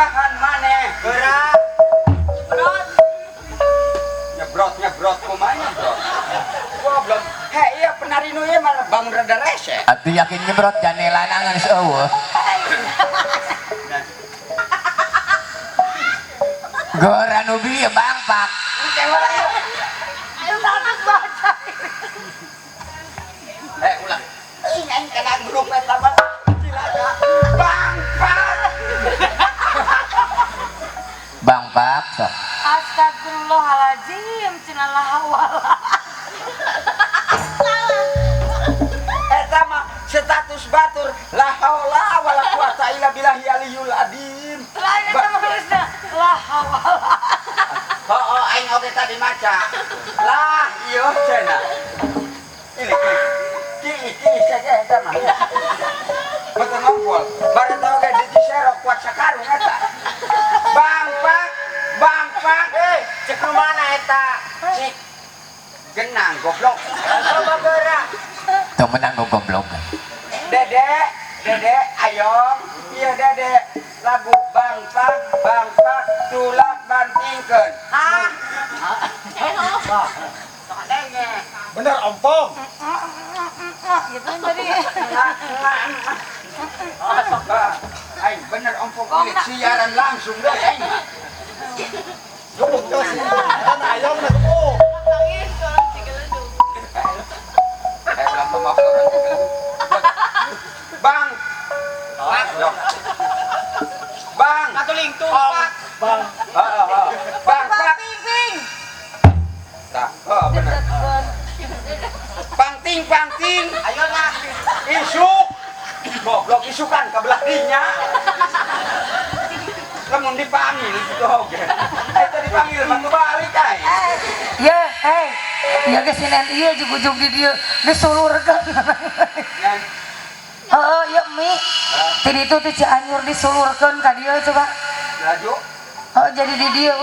Ngegahan maneh. Geura. Brot. Nyebrot nyebrot kumaha nyebrot. Goblok. Hei, iya penari nu ieu malah bangun rada rese. Atuh yakin nyebrot janelana ngan geus eueuh. Geura nu bieu Bang Pak. Ayo takut baca. Eh, ulah. Ing aing kena grup eta mah. Cilaka. Bang Pak. Bang Pak sok. Astagfirullahaladzim, cenah la hawala. Eta mah status batur la haula wala quwata illa billahi aliyul azim. Lain eta mah geusna la hawala. Heeh, aing oge tadi maca. Lah, ieu cenah. Ini ki ki ki eta mah. Betul ngompol. Bare tau ge di Ciserok kuat sakarung eta. Bang Pak, Bang Pak, Eh, cek nu mana eta? Cik. Genang goblok. Coba geura. Teu menang goblok. Dede, Dede, ayong, iya Dede. Lagu Bang Pak, Bang Pak, tulak bantingkeun. Hah? Bener ompong. Gitu kan tadi. Aing bener ompong kulit siaran langsung deh aing. Gebuk tuh sih. Kan ayam na gebuk. Eh, ulah memaaf orang juga. Bang. Bang. Bang. Katuling tumpak. Bang. Heeh, heeh. Bang, Pak. Ping ping. Tah, heeh bener. Pangting, pangting. Ayo nah. Isuk. Goblok isukan ka belah dinya. Lamun dipanggil gitu oge. Eta dipanggil mah teu balik aing. Ya, hei. Ya geus sinen ieu jug-jug di dieu disulurkeun. Heeh, ieu mie. Ti ditu ti Cianjur disulurkeun ka dieu coba. Laju. Oh, jadi di dieu.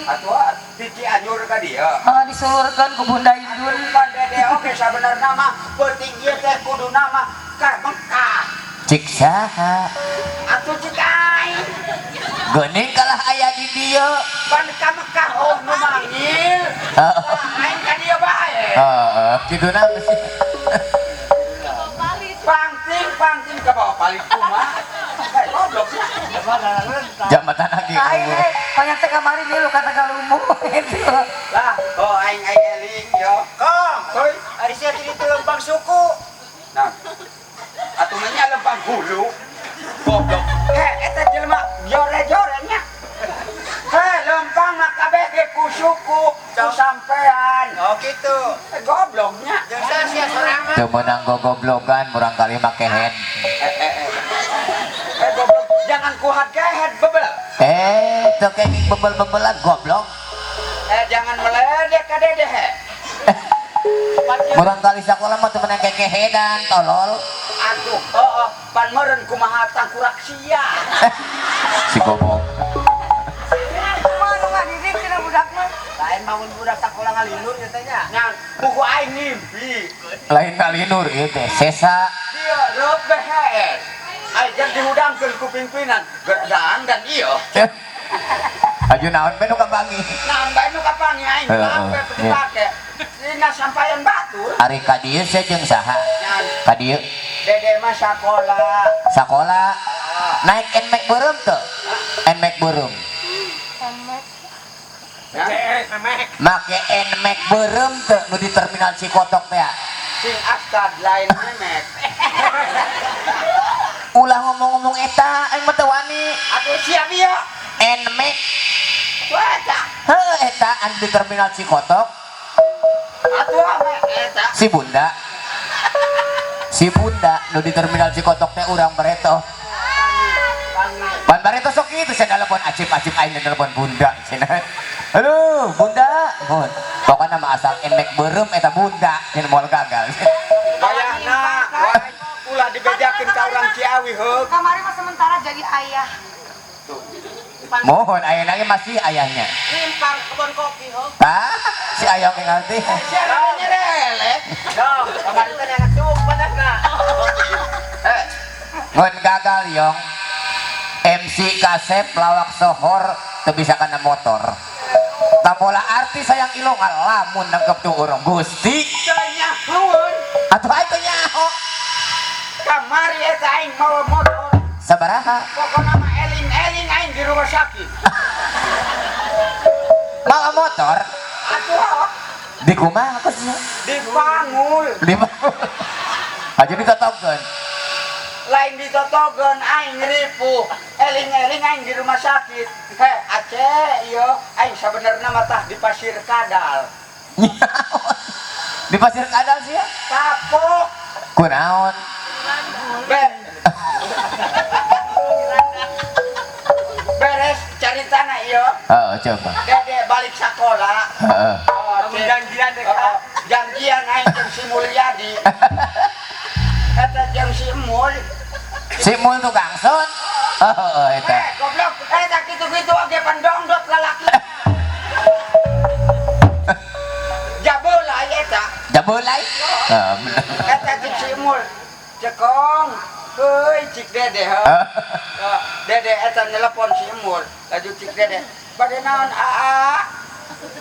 Atuh ti Cianjur ka dieu. Heeh, disulurkeun ku Bunda Indun. Pan Dede oge sabenerna mah peuting ieu teh kuduna mah ka Mekah. Cik saha? Atuh cik aing. Geuning kalah aya di dieu. Pan ka Mekah oh nu manggil. Heeh. Aing ka dieu bae. Heeh, kitu na sih. Pangting pangting ka bawa paling kumaha. Eh, goblok sih. Jambatan lagi. Aing eh, banyak teh kamari milu kata kalumbu itu. Lah, oh aing aing eling yo. Kong. Hoi. Ari sia ti ditu lempang suku. Nah. Atuh mah nya lempang hulu. Goblok. Heh, eta jelema jore-jore nya. Heh, lempang mah kabeh ge ku suku, ku sampean. Oh gitu. Eh, gobloknya. Jeung sia sorangan. Teu meunang gogoblogan murang kali make head. Eh, eh, eh. Eh, goblok, jangan kuhat kehead bebel. Eh, teu kenging bebel-bebelan goblok. Eh, jangan meledek ka Dede he. Murang kali sakola mah teu meunang kekehedan, tolol. Atuh, heeh, pan meureun kumaha tangkurak sia. Si goblok. Kumaha nu ngadidik cenah budak mah. Lain bangun budak sakola ngalinur nya teh nya. Ngan, buku aing ngimpi. Lain ngalinur ieu teh sesa. Dia reup BHS. Aing jangan dihudangkeun ku pimpinan. Gedang dan iyo. Aju naon bae nu kapanggih. Naon bae nu kapanggih aing Heeh, sampe dipake. Dina sampayan batur. Ari ka dieu sia jeung saha? Ngan, Ka dieu Dede mah sakola. sakola naik Nmax beureum teu? Nmax beureum. Ya, Make Nmax beureum teu nu di terminal Cikotok teh? Sing astad lain memek. Ulah ngomong-ngomong eta aing mah teu wani. Atuh siap ieu. Nmax Tuh eta. heuh eta anu di terminal Cikotok Atuh ame eta. si Bunda. Si Bunda nu di terminal Cikotok teh urang bareto. Pan bareto sok kitu sia telepon acip-acip aing telepon Bunda cenah. Aduh, Bunda. Mun. Pokokna mah asal Nmax beureum eta Bunda cenah moal gagal. Bayana, wae ulah dibejakeun ka urang Ciawi heug. Kamari mah sementara jadi ayah. Mohon ayeuna ge masih ayahnya. Nyimpang kebon kopi ho. Tah, si ayah ge ngarti. Siapa nyerelek? Dong, kamari teh yang cuk panasna. Eh, Mun gagal yong. MC Si Kasep lawak sohor teu bisa kana motor. Tapola artis sayang ilung lamun nangkep tuh urang Gusti. Teu nyahoeun. Atuh aing teu nyaho. Kamari eta aing mawa motor. Sabaraha? Pokona mah eling-eling aing di rumah sakit. Mawa motor? Atuh. Di kumaha kos? Dipanggul. Dipanggul. Aja ditotogkeun. Lain ditotogeun aing ripuh. Eling-eling aing di rumah sakit. Heh, Aceh ieu aing sabenerna mah tah di Pasir Kadal. Di Pasir Kadal sih ya? Kapok. Kunaon? Beres caritana ieu. Heeh, coba. Dede balik sekolah. Heeh. Oh, janjian deh. Janjian aing jeung si Mulyadi. Eta jeung si Mul. Si Mul tukang son. Heeh, eta. Goblok, eta kitu-kitu oge pandongdot lalaki. Jabulai eta. Jabulai? Heeh, bener. Eta jeung si Mul. Cekong. Heuy cik Dede heuh. Dede eta nelepon si Mul. Laju cik Dede. Bade naon aa?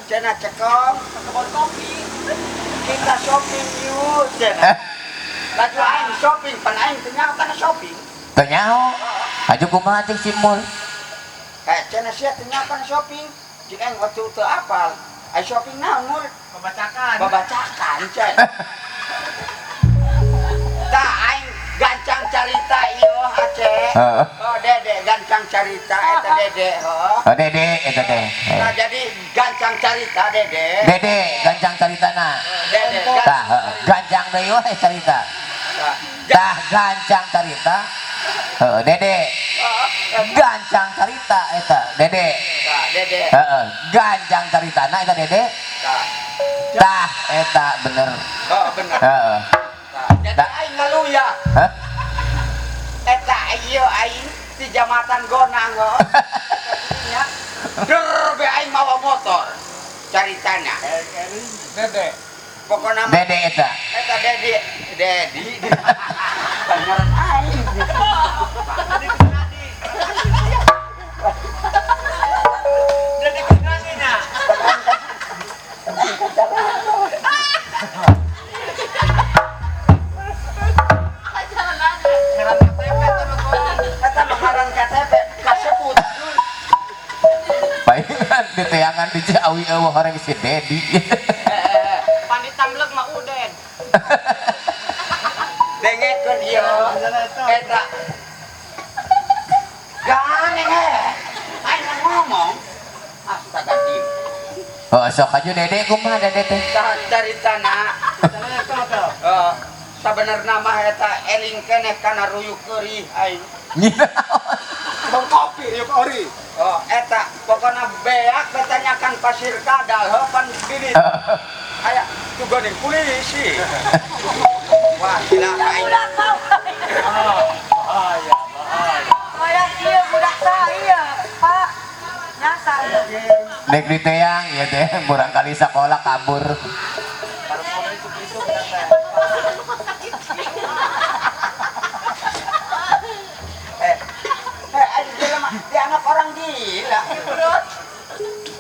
Cenah cekong Kebon kopi. Kita shopping yuk cenah. Laju aing shopping, pan aing teu nyaho kana shopping. Teu nyaho. Aju kumaha cik si Mul? Cenah sia teu nyaho kana shopping. Cik aing waktu teu apal. Ai shopping naon Mul? Babacakan. Babacakan cenah. Tah aing gancang carita ieu Aceh. Heeh. Oh Dede gancang carita eta Dede heuh. Oh Dede eta teh. Nah jadi gancang carita Dede. Dede gancang caritana. Dede Tah gancang deui we carita. Tah gancang carita. Heeh Dede. Gancang carita eta Dede. Tah Dede. Heeh, gancang caritana eta Dede. Tah. Tah eta bener. Oh bener. Heeh. Jadi aing ngaluya. Hah? Eta ieu aing di jamatan gonang heuh. Der be aing mawa motor. Caritana. Dede. Pokona Dede eta. Eta Dedi, Dedi. Pangaran aing. Dede Kusnadi nya. Ngaran KTP Eta mah ngaran KTP kasebut. Palingan diteangan di Ciawi eueuh horeng si Dedi. Pandit tamleg mah Uden. Dengekeun ieu. Eta. Ganeng eh. Aing ngomong. Astaga di. Oh sok aju Dede kumaha Dede teh? Tah caritana. Heeh. Sabenerna mah eta eling keneh kana ruyuk keurih aing. Kebon kopi yuk ori. Oh, eta pokona beak betanyakan Pasir Kadal heuh pan diri. Aya tugoning polisi. Wah, cilaka aing. Bahaya, bahaya. Kayak iya budak saya, Pak. Nyasar. Dek diteang ieu teh murang kali sekolah kabur. Dianggap orang gila.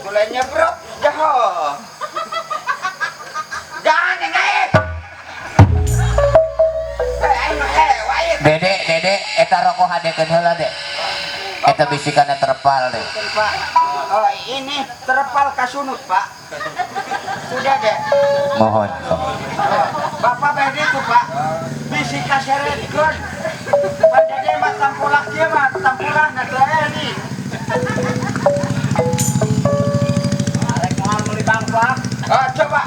Mulai nyebrot, jaho. Jangan yang air. Dede, Dede, eta rokok hadekeun heula, Dek. Eta bisikanna terpal, Dek. Pak. Oh, ini terpal kasunut, Pak. Sudah, Dek. Mohon. Bapak bede itu, Pak. Bisi kaseretkeun. Pak Dede mah tampulak kieu mah, tampulak na teh ini. Arek moal meuli bangpak. Ah, coba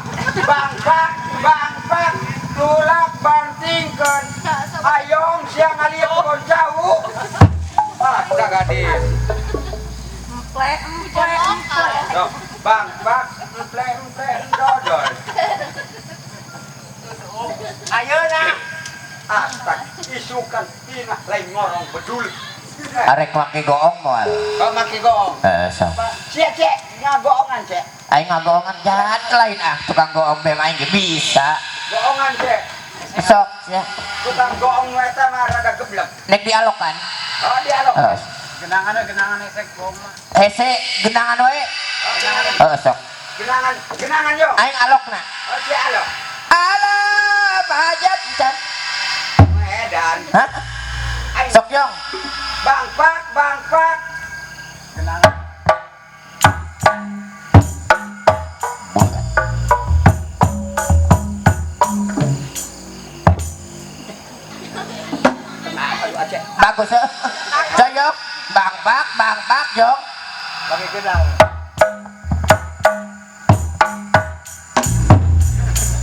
bangpak, bangpak, tulak bantingkeun. Ayong siang ngalieu kebon jauh. Ah, gadis. Emple, emple, emple. Tuh, bangpak, emple, emple, dodol. Ayeuna. Astag, isukan pinah lain ngorong bedul. Arek make goong moal. Oh, make goong. Heeh, sok. Cie, cie, ngagoongan, cie. Aing ngagoongan jahat lain ah, tukang goong bem aing ge bisa. Goongan, cie. Sok sia. Tukang goong nu eta mah rada geblek. Nek dialokan. Oh, dialog. Heeh. Genangan genangan hese gong mah. Hese genangan wae. Heeh sok. Genangan, genangan yo. Aing alokna. Oh, si alok. Alah, pahajat can. Edan. Hah? Aing Sok yong. bangpak, bangpak. Genangan. Bagus eh. Coyok, bangpak, bangpak, yong. Pakai genang.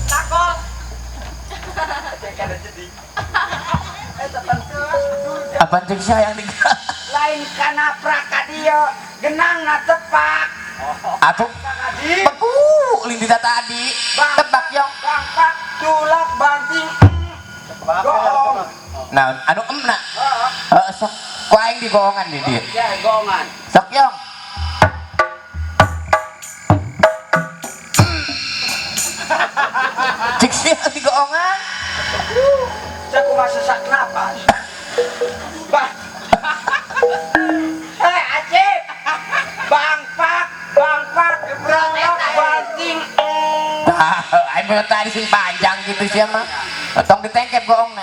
Takut. Aceh kada jadi. Eta pantes. Apaan cek sia yang di Lain kana prakadio, genang na tepak. Atuh Tadi beku lindita tadi. Tebak yong. Bangpak, tulak, banting. Goong. Nah, anu emna. Heeh. Heeh, sok. Ku aing digoongan di dieu. Ya, gongan. Sok yong. Cek sia digoongan. Saya kumaha sesak napas. Bah. Hei, Acip. Bangpak, bangpak, tulak, banting. Tah, aing mah tadi sing panjang gitu sia mah. Tong ditengkep goongna.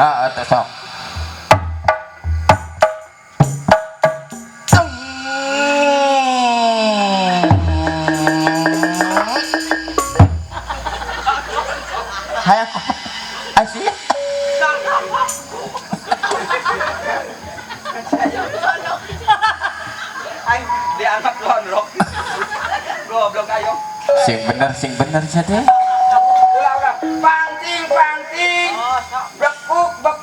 Heeh, tuh sok. Hayang Asyik. Aing dianggap lonrok. Goblok ayo. Sing bener sia teh. Ulah ulah. Panting, panting. Oh, sok. Bekuk, bek.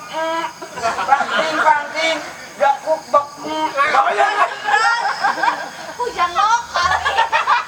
Panting, panting. Bekuk, bek.